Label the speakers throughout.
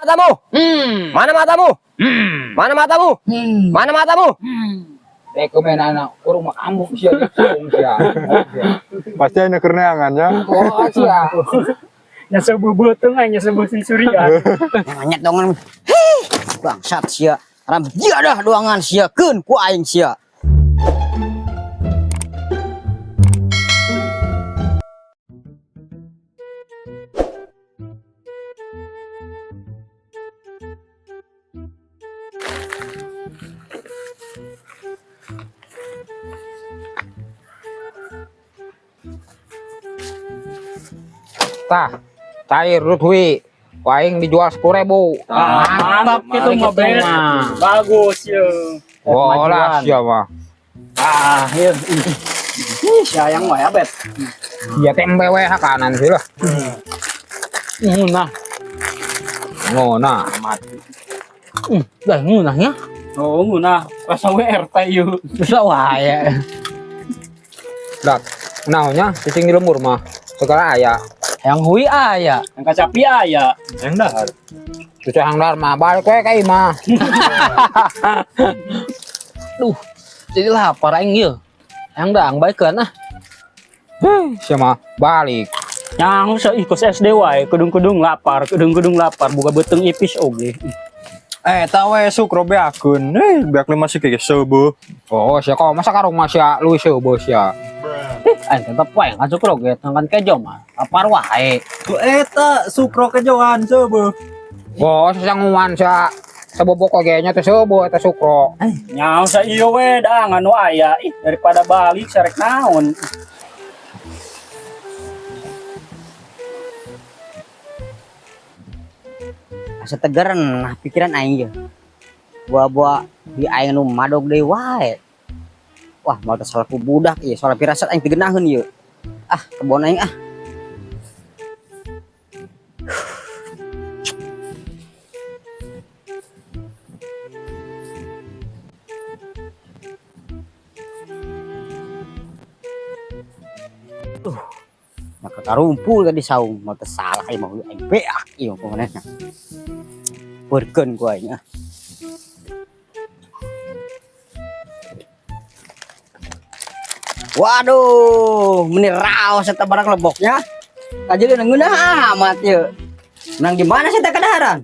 Speaker 1: Matamu? Mana matamu? Mana matamu? Mana matamu?
Speaker 2: Rekomen anak kurang mah amuk sia saung sia.
Speaker 3: Pasti ada kerneangannya.
Speaker 2: Oh sia.
Speaker 4: Nya sebuah beuteung aing nya sebuah sensurian.
Speaker 5: Monyet dongan. Hih, bangsat sia. Haram jadah doangan sia keun ku aing sia.
Speaker 2: Tah, cair duit hui. Aing dijual 10.000.
Speaker 4: Mantap gitu mah Bet. Bagus ya.
Speaker 2: Oh lah sia mah.
Speaker 4: Ah, ieu. Ih, sayang wae Bet.
Speaker 2: Sia teh embe we hakanan sih lah.
Speaker 6: Ngunah.
Speaker 2: Ngunah.
Speaker 6: Dah ngunahnya.
Speaker 4: Oh, ngunah. Rasa we RT ieu.
Speaker 6: Bisa wae.
Speaker 2: Lah, naonnya cicing di lembur mah. Segala aya.
Speaker 6: Yang hui aya.
Speaker 4: Yang kacapi aya.
Speaker 3: Yang dahar.
Speaker 2: Cuci hang dar mah balik we ka imah.
Speaker 6: Duh, jadi lapar aing ieu. Yang dang baikeun ah.
Speaker 2: Heh, sia mah balik.
Speaker 4: Yang sa ikos SD wae, kedung-kedung lapar, kedung-kedung lapar, buka beuteung ipis oge.
Speaker 3: Eh, tahu we sukro beakun. Eh, beak lima sih kayak sebuh.
Speaker 2: Oh, sia kok masa karung mah sia leuwih seubeuh sia.
Speaker 6: Ih, aing tetep wae ngasuk roge tangkan kejo mah. Lapar wae.
Speaker 3: Tuh eta sukro kejoan sebuh.
Speaker 2: Oh, sasanguan sia. Sabobok oge nya teh seubeuh eta sukro.
Speaker 4: Nyaho sa ieu we dang anu aya ih daripada balik sarek naon.
Speaker 5: Asa tegeran nah pikiran aing ye. Buah-buah di aing nu madog deui wae. Wah, mau teh salah ku budak ieu, soal pirasat aing teu geunaheun ieu. Ah, kebon aing ah. Maka karumpul tadi saung, mau teh salah ieu mah aing beak ieu pokona. Perkeun ku aing ah. Waduh, meni raos eta barang leboknya. Kajeun ngeunah amat ieu. Menang di mana sih teh kadaharan?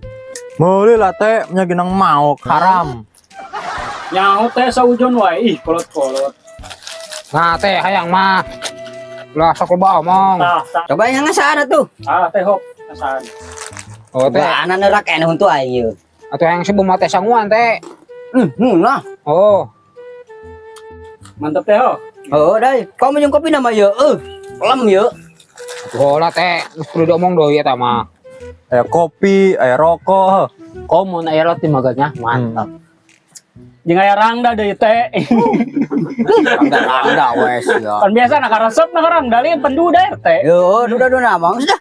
Speaker 3: Meuli lah teh nya ginang maok haram.
Speaker 4: Nyaho teh saujon wae ih kolot-kolot.
Speaker 2: Nah, teh hayang mah. Lah sok loba omong.
Speaker 4: Tah, tah.
Speaker 5: Coba yang ngasaan atuh.
Speaker 4: Ah, teh hop asaan.
Speaker 2: Oh, teh.
Speaker 5: Coba anak nerak ene huntu aing ieu.
Speaker 2: Atuh hayang sebuah mah teh sanguan teh.
Speaker 5: Nah.
Speaker 2: Oh,
Speaker 4: Mantap teh ho.
Speaker 5: Oh, dai, kau minum kopi nama ieu. Pelem ieu.
Speaker 2: atuh lah teh geus kudu diomong deui eta mah.
Speaker 3: Aya kopi, aya rokok.
Speaker 6: Komun aya roti maganya mantap.
Speaker 4: Jeung aya rangda deui teh.
Speaker 5: Rangda-rangda wes ya.
Speaker 4: Kan biasa nak resep nak rangda lain penduda RT.
Speaker 5: Yo, duda duda mah sudah.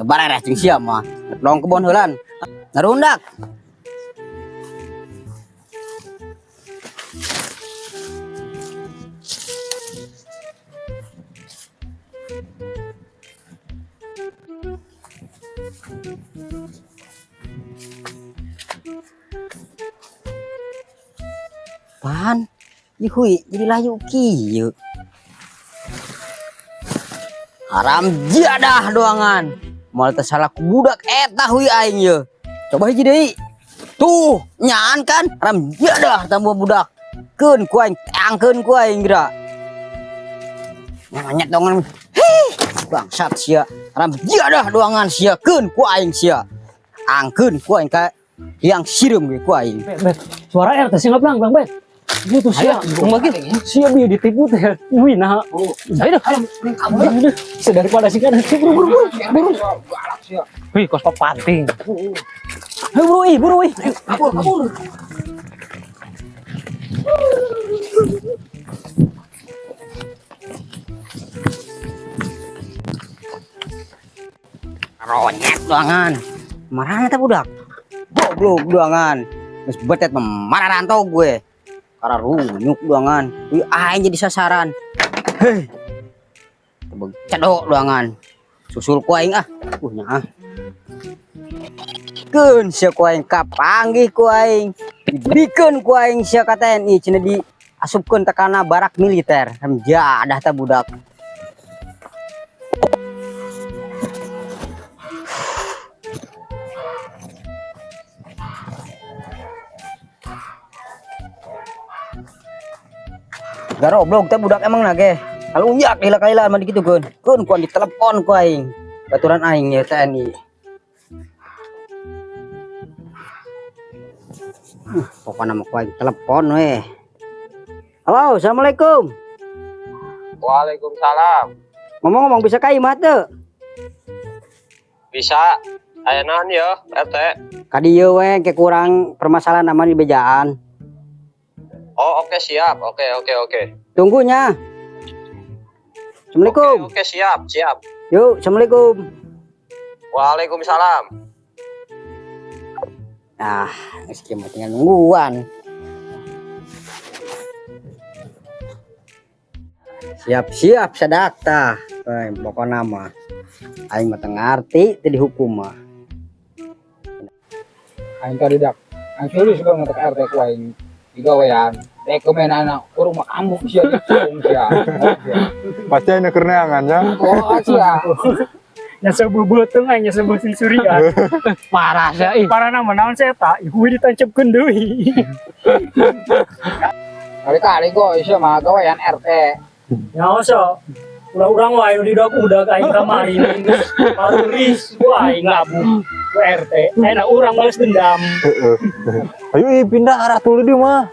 Speaker 5: Tebar reh jeung sia mah. Dong kebon heulan. Narundak. Pan, ieu hui jadi layu kieu. Haram jadah doangan. Moal teh salah ku budak eta hui aing ye. Coba hiji deui. Tuh, nyaan kan haram jadah tambah budak. Keun ku aing, angkeun ku aing geura. Monyet dongan. Hih, bangsat sia. Haram jadah doangan sia keun ku aing sia. Angkeun ku aing ka yang sireum ge ku aing.
Speaker 4: Bet, Bet. Suara RT sih nggak bang, Bet. Gitu sia, lagi sia bi ditipu teh. Wih nah. Ayo dah. Ayo dah. Daripada sih kan buru buru buru. Buru.
Speaker 6: Wih, kos papanting.
Speaker 5: Hei buru ih, buru ih. Kabur, kabur. Ronyet doangan. Marana teh budak. Goblok doangan. Geus betet marah rantau gue. Karena runyuk doangan. Wih aing jadi sasaran. Hei. Tebeg cedok doangan. Susul ku aing ah. Nya ah. Keun sia ku aing kapanggih ku aing. Dibikeun ku aing sia ka TNI cenah diasupkeun teh kana barak militer. Jadah tah budak. Garoblok teh budak emang nage. Kalau unyak lila-kaila mah dikitukeun. Keun ku ditelepon ku aing. Baturan aing ya TNI. Pokoknya mah ku aing telepon weh. Halo, assalamualaikum.
Speaker 1: Waalaikumsalam.
Speaker 5: Ngomong-ngomong bisa ka imah teu?
Speaker 1: Bisa. Aya naon ya, RT?
Speaker 5: Ka dieu we ke kurang permasalahan aman di bejaan.
Speaker 1: Oh, oke siap. Oke, oke, oke.
Speaker 5: Tunggunya. Assalamualaikum.
Speaker 1: Oke, oke, siap, siap.
Speaker 5: Yuk, assalamualaikum.
Speaker 1: Waalaikumsalam.
Speaker 5: Nah, geus kieu mah tinggal nungguan. Siap-siap sadakta. Eh, pokona mah aing mah teu ngarti teu dihukum mah.
Speaker 2: Aing tadi dak. Aing serius banget ke RT ku aing. Digawean. Rek ke mana anak urang mah ambuk sia dicung sia.
Speaker 3: Pasti aya kerenangan nya.
Speaker 2: Oh sia.
Speaker 4: Nya sebeubeuteng aing nya sebeusin surian.
Speaker 6: Parah sia ih.
Speaker 4: Parah nama naon sia eta, ieu ditancepkeun deui.
Speaker 2: Kali-kali go sia mah gawean RT.
Speaker 4: Ya oso. Ulah urang wae nu didak-udak aing kamari geus paruris wae ngabuk ku RT. Enak urang balas dendam.
Speaker 3: Heeh. Ayo ih pindah arah tuluy dieu mah.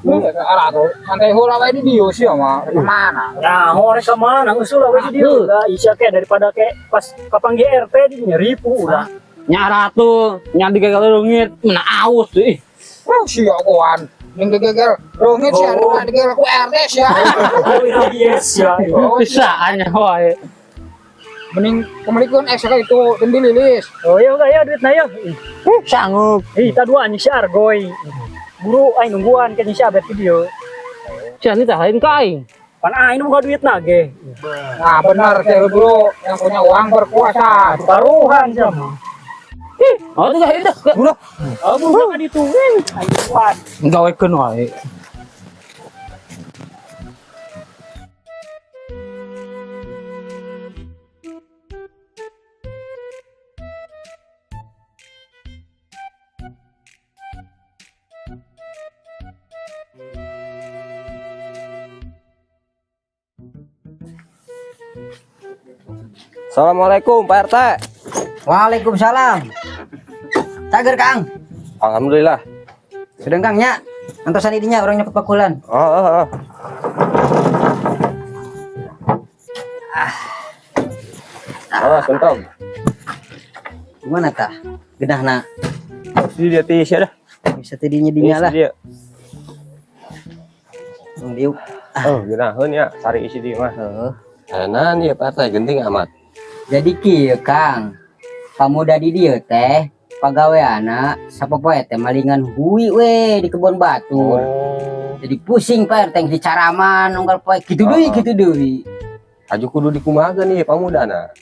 Speaker 2: Arah tuh santai heula wae di dieu sia mah. Rek mana?
Speaker 4: Nah, rek ka mana geus ulah we di dieu lah. Isya ke daripada ke pas kapanggih RT di nyeripu urang.
Speaker 6: Nya arah tuh nya digagal leungit mana aus ih.
Speaker 2: Oh sia koan. Ning geger rongit sia digeger ku RT sia.
Speaker 4: Oh yes ya.
Speaker 6: Bisa nya wae.
Speaker 2: Mending kembalikan eks ka itu den dililis.
Speaker 4: Oh iya ya duitna ya.
Speaker 3: Sanggup.
Speaker 4: Ih, ta dua anjing si Argoy. Buru aing nungguan ke si Abet video.
Speaker 6: Sia ni tah lain ka aing.
Speaker 4: Pan aing nu boga duitna ge.
Speaker 2: Nah, benar sih bro, yang punya uang berkuasa.
Speaker 4: Taruhan sia mah.
Speaker 6: Oh, itu dah, itu.
Speaker 3: Udah.
Speaker 4: Oh, buru ka ditu. Aing kuat.
Speaker 6: Gawekeun wae.
Speaker 1: Assalamualaikum Pak RT.
Speaker 5: Waalaikumsalam. Cager Kang.
Speaker 1: Alhamdulillah.
Speaker 5: Sedang Kang nya. Antosan idinya orang nyokot pakulan.
Speaker 1: Oh, oh, oh. Ah. Oh, sentong.
Speaker 5: Gimana tah? Genahna.
Speaker 1: Di dia ti sia dah.
Speaker 5: Bisa ti dinya dinya lah.
Speaker 1: Dia.
Speaker 5: Tong diuk.
Speaker 1: Oh, genaheun ya, sari isi di mah.
Speaker 5: Heeh.
Speaker 1: Kanan ya Pak RT genting amat.
Speaker 5: Jadi kieu Kang. Pamuda di dieu teh pagaweana sapopoe teh malingan hui we di kebun batur.
Speaker 1: Oh.
Speaker 5: Jadi pusing Pak RT dicaraman unggal poe kitu deui kitu deui.
Speaker 1: Aju kudu dikumahakeun ieu pamudana.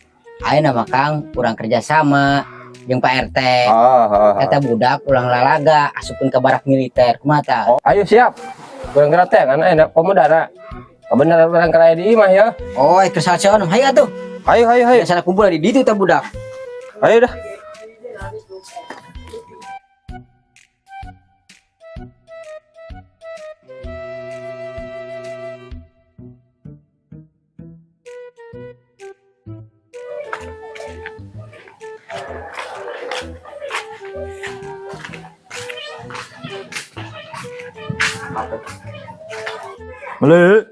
Speaker 5: Ayeuna mah Kang urang kerja sama jeung Pak RT.
Speaker 1: Ah,
Speaker 5: Eta budak ulang lalaga asupkeun ka barak militer kumaha tah?
Speaker 1: Oh, ayo siap. Kurang gerak teh kan enak pamudana. Bener urang keraya di imah ya.
Speaker 5: Oh, itu salah hayo atuh.
Speaker 1: Ayo ayo ayo.
Speaker 5: Biasana kumpul di ditu tah budak.
Speaker 1: Ayo dah.
Speaker 3: Beli.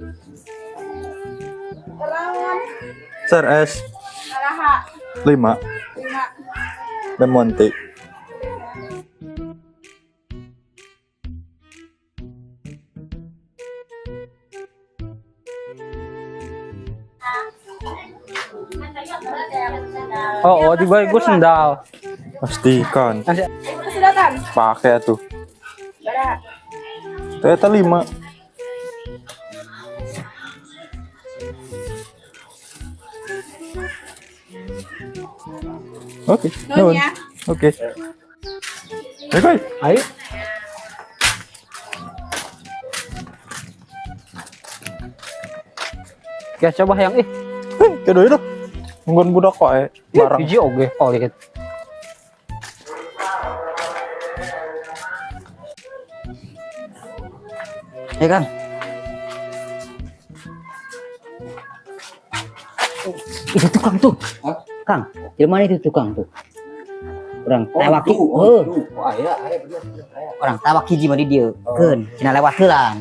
Speaker 3: Ser es. 5. Lemon tea.
Speaker 6: Oh, oh di balik gua sendal.
Speaker 3: Pastikan. Pakai tuh. Ternyata 5. Oke, nuhun. Oke. Ayo, guys.
Speaker 4: Ayo.
Speaker 6: Ya coba yang ih.
Speaker 3: Eh, kedo itu. Nungguan budak kok eh. Barang.
Speaker 6: Hiji oge oh lihat.
Speaker 5: Ya Kang. Itu tukang tuh. Kang, di mana itu tukang tuh? Orang tawak
Speaker 2: itu,
Speaker 5: oh,
Speaker 2: oh, itu. Oh, aya, aya bener, bener, aya.
Speaker 5: Orang tawak hiji mah di dieu. Keun, cenah lewat heulang.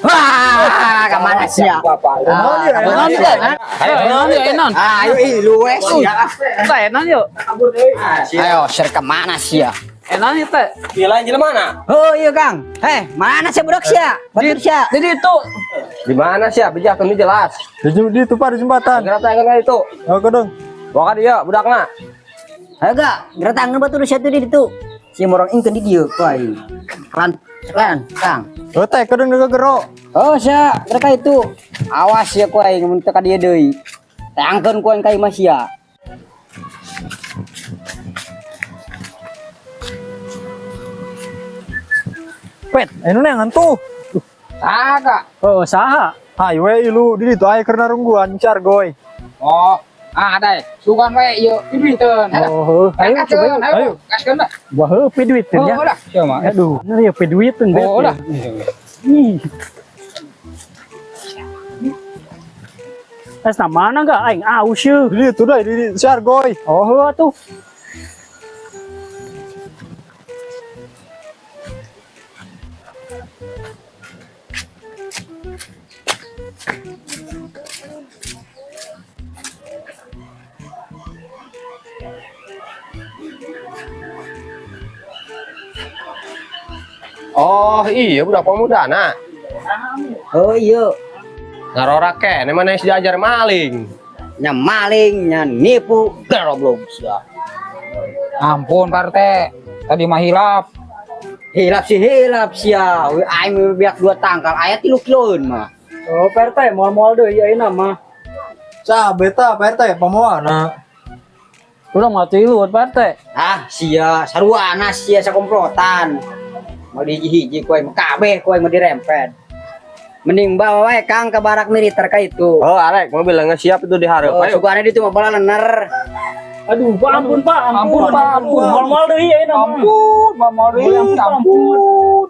Speaker 5: Wah, kemana sih ya?
Speaker 2: Bapak.
Speaker 5: Ah,
Speaker 6: Enon
Speaker 5: kemana
Speaker 6: yuk.
Speaker 5: sih?
Speaker 6: Enon yuk, enon.
Speaker 5: Ah, ayo ih lu wes ya.
Speaker 6: Teh enon yuk.
Speaker 5: Ayo, share kemana sih ya?
Speaker 6: Enon yuk teh.
Speaker 1: Iya lain jelema mana?
Speaker 5: Oh iya Kang. Eh, mana sih budak sih ya? Batur sih ya?
Speaker 6: Jadi itu
Speaker 1: Di mana sih? Bijak ini jelas.
Speaker 3: Di itu Pak di jembatan.
Speaker 1: Gerak tangan itu.
Speaker 3: Oh, kedong.
Speaker 1: Bawa dia budakna.
Speaker 5: Ayo gak, geretangan batur sih tuh di situ. Si morong ingkeun di dieu ku aing. Kelan, kelan, Kang.
Speaker 3: Oh, teh kedong juga gero.
Speaker 5: Oh sia, mereka itu. Awas ya ku aing mun teu ka dieu deui. Tangkeun ku aing ka imah sia.
Speaker 3: Pet, anu neangan tuh.
Speaker 2: Saga.
Speaker 4: Oh, saha?
Speaker 3: Ayo we ilu di ditu aya keur narungguan cargoy.
Speaker 2: Oh, ah dai. Sugan we ieu piduiteun.
Speaker 4: Oh, heuh. Ayo coba yuk.
Speaker 2: Ayo, gaskeun dah.
Speaker 4: Wah, heuh piduiteun ya.
Speaker 2: Oh, udah. Sia mah.
Speaker 4: Aduh, bener ya piduiteun bet.
Speaker 2: Oh, udah.
Speaker 4: Ih. Es na mana enggak aing aus yeuh.
Speaker 3: Di ditu dah di cargoy.
Speaker 4: Oh, heuh atuh.
Speaker 1: Oh iya budak pemuda nak.
Speaker 5: Oh iya,
Speaker 1: Ngarorak kene mana yang diajar maling.
Speaker 5: nya maling, nya nipu, goblok sia.
Speaker 2: Ampun Pak RT. Tadi mah hilap.
Speaker 5: Hilap sih hilap sia. We aing biak dua tangkal aya 3 kiloeun mah.
Speaker 4: Oh, Pak RT moal-moal deui ayeuna mah.
Speaker 3: Cah beta Pak RT pamoana.
Speaker 6: Urang mah tilu Pak RT.
Speaker 5: Ah, sia saruana sia sakomplotan. Mau dihiji-hiji ku aing mah kabeh ku aing mah dirempet. Mending bawa wae Kang ke barak militer ka itu.
Speaker 1: Oh arek mobil nggak siap itu di hareup.
Speaker 5: Oh,
Speaker 1: Ayo.
Speaker 5: sugana ditu mah balaner.
Speaker 4: Aduh, Pak ampun Pak, ampun.
Speaker 2: Ampun, Pak, ampun.
Speaker 4: Moal-moal deui ayeuna mah.
Speaker 2: Ampun, Pak Mori.
Speaker 4: Ampun, Pak, ampun.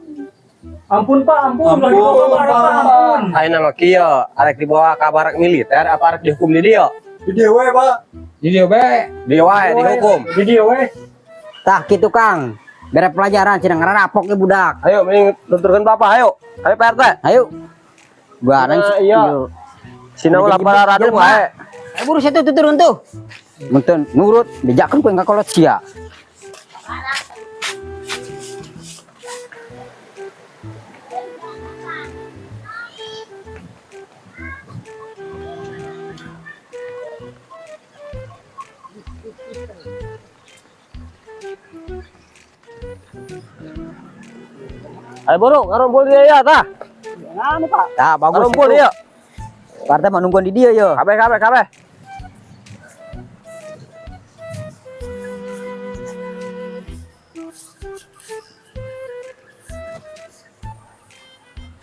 Speaker 4: Ampun Pak, ampun. Ulah dibawa ke barak, Pak, ampun.
Speaker 1: Ayo nama kieu, arek dibawa ke barak militer apa arek dihukum di dia?
Speaker 3: Di dieu we, Pak.
Speaker 2: Di dieu be.
Speaker 1: Di wae dihukum.
Speaker 4: Di dieu we.
Speaker 5: Tah kitu Kang. Bere pelajaran cenah ngarapok ge budak.
Speaker 1: Ayo mending tuturkeun bapak ayo. Ayo Pak RT.
Speaker 5: Ayo. Barang
Speaker 1: Nah, iya. Sinau lapar radu wae.
Speaker 5: Ayo buru situ turun tuh. Mun nurut bejakeun ku engka kolot sia.
Speaker 1: Ayo buru, ngarumpul dia ya tah.
Speaker 4: Anu Pak.
Speaker 5: Tah bagus
Speaker 1: Ngarumpul
Speaker 5: itu.
Speaker 1: dia.
Speaker 5: Partai mah nungguan di dia yo.
Speaker 1: Kabeh kabeh kabeh.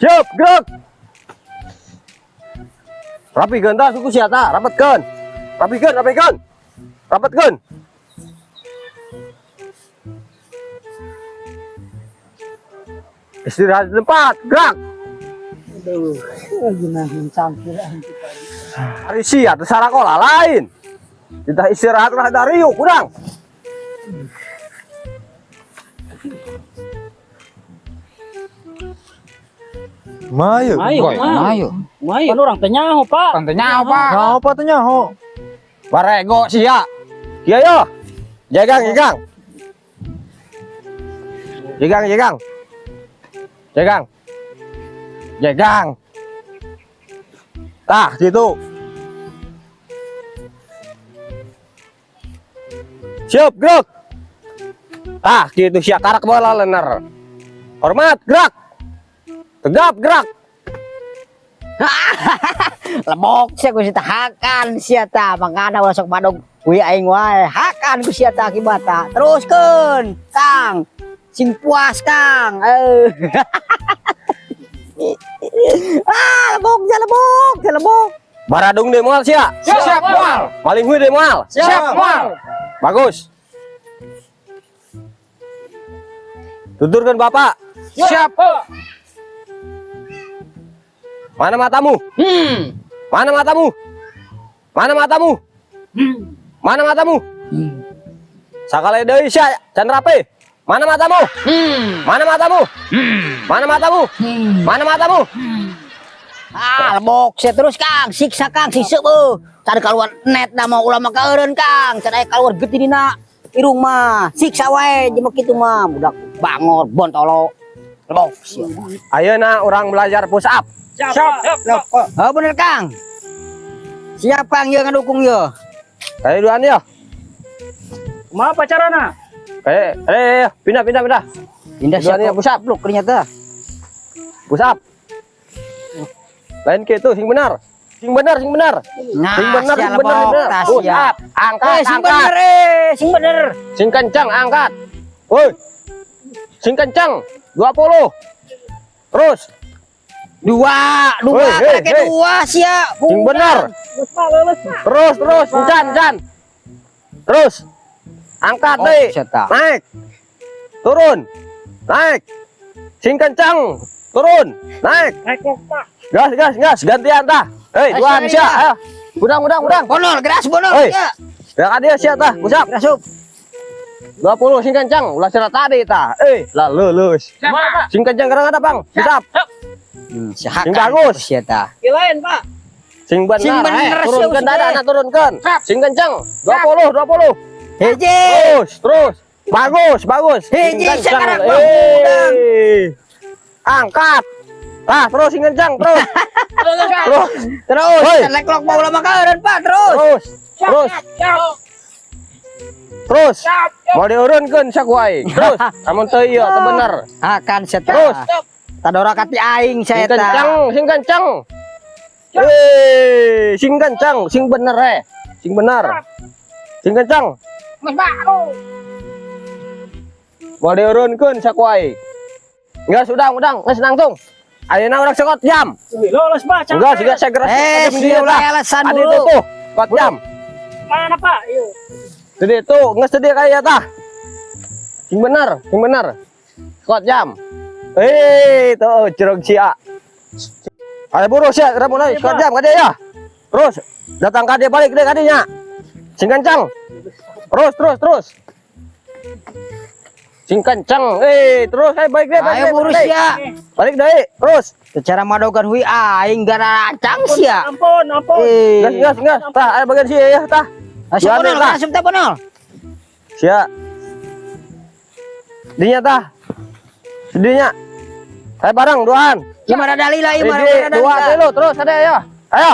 Speaker 1: Siap, gerak. Rapikeun tah suku sia tah, rapetkeun. Rapikeun, rapikeun. Rapetkeun. Istirahat di tempat, gerak.
Speaker 4: Aduh, gimana cangkir aing.
Speaker 1: Hari sia teu sarakola lain. Kita istirahat lah dari yuk, kurang.
Speaker 3: Mayu.
Speaker 4: Ayo,
Speaker 2: Goy, ayo.
Speaker 6: Mayu.
Speaker 4: Kan orang teh nyaho, Pak.
Speaker 2: Kan teh nyaho, Pak.
Speaker 3: Nah, apa teh nyaho?
Speaker 1: Barego sia. Iya yo. Jegang, jegang. Jegang, jegang. Jegang. Jegang. Tah, gitu. Siap, gerak. Tah, gitu sia karak bola lener. Hormat, gerak. Tegap, gerak.
Speaker 5: Lebok sia ku si hakan sia ta mangkana ulah sok madog kuy aing wae hakan ku sia ta akibatna. Teruskeun, Kang. Sing puas, Kang. Ah, lebok sia lebok, sia lebok.
Speaker 1: Baradung deui moal sia.
Speaker 2: Siap moal.
Speaker 1: Maling hui deui moal.
Speaker 2: Siap moal.
Speaker 1: Bagus. Tuturkan Bapak.
Speaker 2: Siap.
Speaker 1: Mana matamu? Mana matamu? Mana matamu? Mana matamu? Sakali deui sia, can rapi. Mana matamu? Mana matamu? Mana matamu? Mana matamu?
Speaker 5: Ah, lebok sia terus Kang, siksa Kang, siksa beuh. Can keluar net na mah ulah mah kaeureun Kang, can aya keluar getih dina irung mah. Siksa wae jelema kitu mah, budak bangor bontolo. Lebok sia.
Speaker 1: Ayeuna urang belajar push up.
Speaker 2: Siap. Siap.
Speaker 5: Oh bener Kang. Siap Kang, ieu ngadukung ieu.
Speaker 1: Kayak duaan ya.
Speaker 4: Kumaha pacarana?
Speaker 1: Pindah pindah pindah.
Speaker 5: Pindah
Speaker 1: Duaan
Speaker 5: siap
Speaker 1: ya, push up.
Speaker 5: Blok ternyata.
Speaker 1: Push up. Lain gitu, sing benar. Sing benar, sing benar.
Speaker 5: Nah,
Speaker 1: Sing benar,
Speaker 5: sia
Speaker 1: sing benar, sing
Speaker 5: lebok,
Speaker 1: benar.
Speaker 5: tah
Speaker 1: Push
Speaker 5: sia.
Speaker 1: up, angkat,
Speaker 5: Sing
Speaker 1: angkat.
Speaker 5: bener sing bener.
Speaker 1: Sing kencang, angkat. Woi. Sing kencang, 20. Terus.
Speaker 5: Dua, dua,
Speaker 1: Hei, hei,
Speaker 5: kira
Speaker 1: hei.
Speaker 5: dua sia.
Speaker 1: Sing benar. Terus, terus, encan, encan. Terus. Angkat
Speaker 5: Oh,
Speaker 1: deh.
Speaker 5: sia ta.
Speaker 1: Naik. Turun. Naik. Sing kencang. Turun. Naik. Gas, gas, gas. Gantian tah. Hei,
Speaker 5: Ayo,
Speaker 1: duaan
Speaker 5: ayo,
Speaker 1: sia.
Speaker 5: ayo.
Speaker 1: Ayo. Udang, udang, udang.
Speaker 5: Bonol, geras bonol.
Speaker 1: Hei.
Speaker 5: Ya.
Speaker 1: Ya ka sia tah. Usap.
Speaker 5: Geras up.
Speaker 1: 20 sing kencang. Ulah sia tadi tah. Lah lulus. Sing kencang gerang ada, Bang. Usap.
Speaker 5: Sia
Speaker 1: Sing
Speaker 5: hakan
Speaker 1: bagus.
Speaker 5: sia ta.
Speaker 6: Kilain, Pak.
Speaker 1: Sing benar.
Speaker 5: Sing bener,
Speaker 1: Turunkan
Speaker 5: sia,
Speaker 1: dada,
Speaker 5: sia.
Speaker 1: anak turunkan. Sing kencang. 20, 20.
Speaker 5: Hiji.
Speaker 1: Terus, terus. Bagus, bagus. Sing
Speaker 5: Hiji,
Speaker 1: kencang.
Speaker 5: sekarang, Bang.
Speaker 1: Angkat. Ah, terus sing kencang, terus. Terus,
Speaker 5: Terus,
Speaker 1: Hei.
Speaker 5: leklok mau lama kaeureun, Pak, terus.
Speaker 1: terus, terus. Terus. Mau diurunkeun sia ku aing. Terus, amun teu ieu teu bener.
Speaker 5: Hakan sia ta.
Speaker 1: Terus.
Speaker 5: Tadora kati aing
Speaker 1: Sing
Speaker 5: sia eta.
Speaker 1: kencang, sing kencang. Sing kencang, sing bener Sing bener. Sing kencang. Mau diurunkeun sia ku aing. Geus udang, udang, geus nangtung. Ayeuna urang sekot jam.
Speaker 4: Lolos, Pak.
Speaker 1: Enggak, siga saya gerak.
Speaker 5: Sia ulah alasan
Speaker 1: Adi
Speaker 5: dulu.
Speaker 1: itu, kot jam.
Speaker 4: Mana, Pak? Ieu.
Speaker 1: Jadi itu geus tadi kaya tah. Sing bener, sing bener. Kot jam. Tuh curug sia. Ayo buru sia, gerak mulai kot jam ka dia ya. Terus datang ka dia balik deh ka dinya. Sing kencang. Terus, terus, terus. Sing kencang. Terus ayo balik deh, balik
Speaker 5: Ayo
Speaker 1: deh,
Speaker 5: buru
Speaker 1: balik deh.
Speaker 5: sia.
Speaker 1: Balik deh, terus.
Speaker 5: Secara madogan hui aing gara rancang sia.
Speaker 4: Ampun, ampun.
Speaker 1: Gas, gas, gas. Tah, ayo bagian sia ya, tah.
Speaker 5: Asup
Speaker 1: Duaan
Speaker 5: bonol,
Speaker 1: tah.
Speaker 5: asup teh bonol.
Speaker 1: Sia. Dinya tah. Dinya. Ayo bareng duaan.
Speaker 5: Gimana dalila, gimana
Speaker 1: Hiji, dua,
Speaker 5: dalila.
Speaker 1: tilu, terus ada ya. Ayo,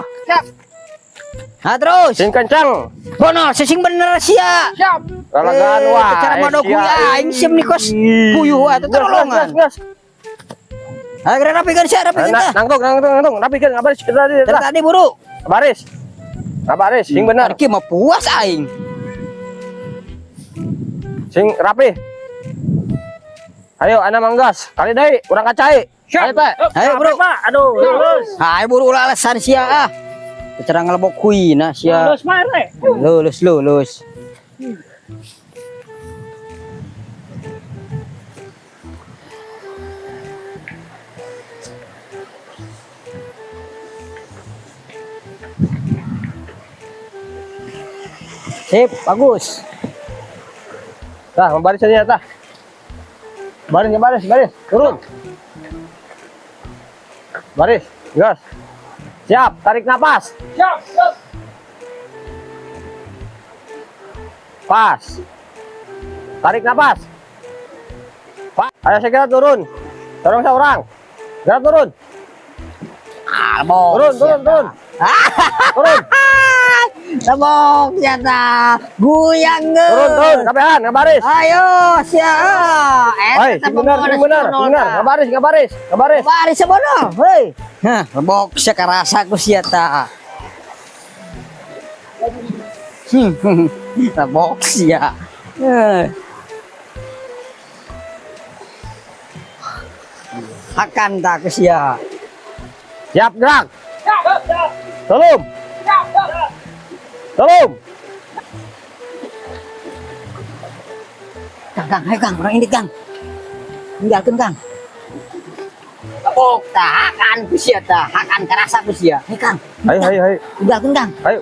Speaker 5: Ha terus.
Speaker 1: sing kencang.
Speaker 5: Bonol, sing bener sia.
Speaker 2: Siap.
Speaker 1: Lalagan wah.
Speaker 5: Secara madog hui aing sia nikos puyuh wae teh terolongan.
Speaker 1: Gas, gas.
Speaker 5: Ayo gerak rapikeun sia, rapikeun
Speaker 1: Nah,
Speaker 5: tah.
Speaker 1: nangtung, nangtung, nangtung. Rapikeun, ngabaris kita tadi.
Speaker 5: Dari tadi buru.
Speaker 1: Baris. Ngabaris, sing bener.
Speaker 5: Ki mah puas aing.
Speaker 1: Sing rapi. Ayo, ana manggas. Kali deui, urang kacai. Ayo, teh.
Speaker 5: Ayo bro.
Speaker 4: Pak. Aduh, lulus.
Speaker 5: Ayo buru ulah alasan sia ah. Secara ngelebok hui nah sia.
Speaker 4: Lulus, Pak RT.
Speaker 5: Lulus lulus. Sip, bagus.
Speaker 1: Tah, baris aja tah. Baris, baris, baris. Turun. Baris, gas. Siap, tarik napas.
Speaker 2: Siap. Siap.
Speaker 1: Pas. Tarik napas. Pas. Ayo saya kira turun. Dorong seorang. Gerak turun.
Speaker 5: Albok.
Speaker 1: Turun, turun, turun. Turun.
Speaker 5: Tabok sia tah. Guyang
Speaker 1: Turun, turun, kabehan, ngabaris.
Speaker 5: Ayo sia.
Speaker 1: Hai, sing bener, sing bener, sing bener. Ngabaris, ngabaris, ngabaris.
Speaker 5: Baris bodoh. Hei. Hah, rebok sia karasa ku sia tah. Rebok sia. Eh. Hakan tak ku sia.
Speaker 1: Siap gerak. Tolong. Tolong.
Speaker 5: Kang, Kang, ayo Kang, orang ini Kang. Tinggalkan Kang. Rebok tah, hakan ku sia tah, hakan karasa ku sia. Ayo Kang,
Speaker 1: Ayo, ayo, ayo.
Speaker 5: tinggalkan Kang.
Speaker 1: Ayo.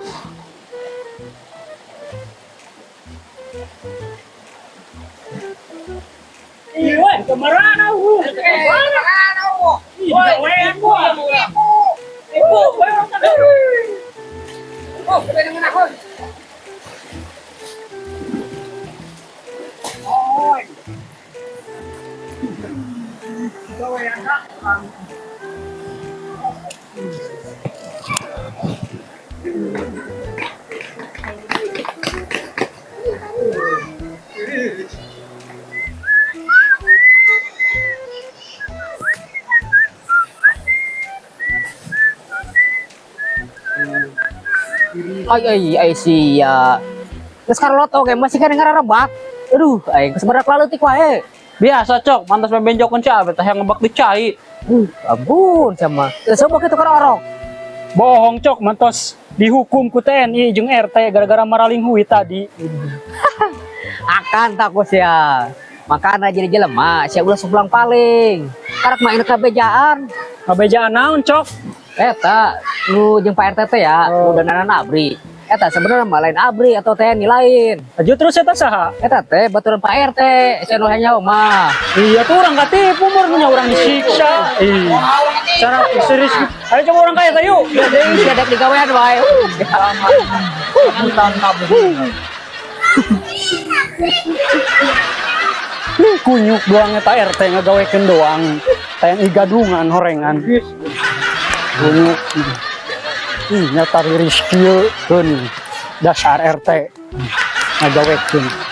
Speaker 4: Iya, kemarana hu.
Speaker 6: Ay ay ay sia. Geus karolot oge masih kan ngararebak. Aduh, aing geus berak laleutik wae.
Speaker 7: Biasa cok, mantas membenjokkan si Abet yang ngebak di cai.
Speaker 6: Ampun sama. Coba kitu orok.
Speaker 4: Bohong cok, mantos dihukum ku TNI jeung RT gara-gara maraling hui tadi.
Speaker 6: Akan takut sia. Makana jadi jelema, sia ulah sumplang paling. Karak mah enak kabejaan.
Speaker 4: Ngabejaan naon cok?
Speaker 6: Eta, nu jeung Pak RT teh ya, nu dandanan ABRI. Eta sebenarnya mah lain ABRI atau TNI lain.
Speaker 4: Aju terus eta saha?
Speaker 6: Eta teh baturan Pak RT, sia nu hayang mah.
Speaker 4: Iya tuh orang katipu murninya orang disiksa. Iya. Cara serius. Ayo coba orang kaya tayo.
Speaker 6: Ya deui sia dek digawean wae.
Speaker 4: Kunyuk doang eta RT ngagawekeun doang. TNI gadungan horengan. Kunyuk. Ih, nyata riris kieu keun dasar RT ngagawekeun.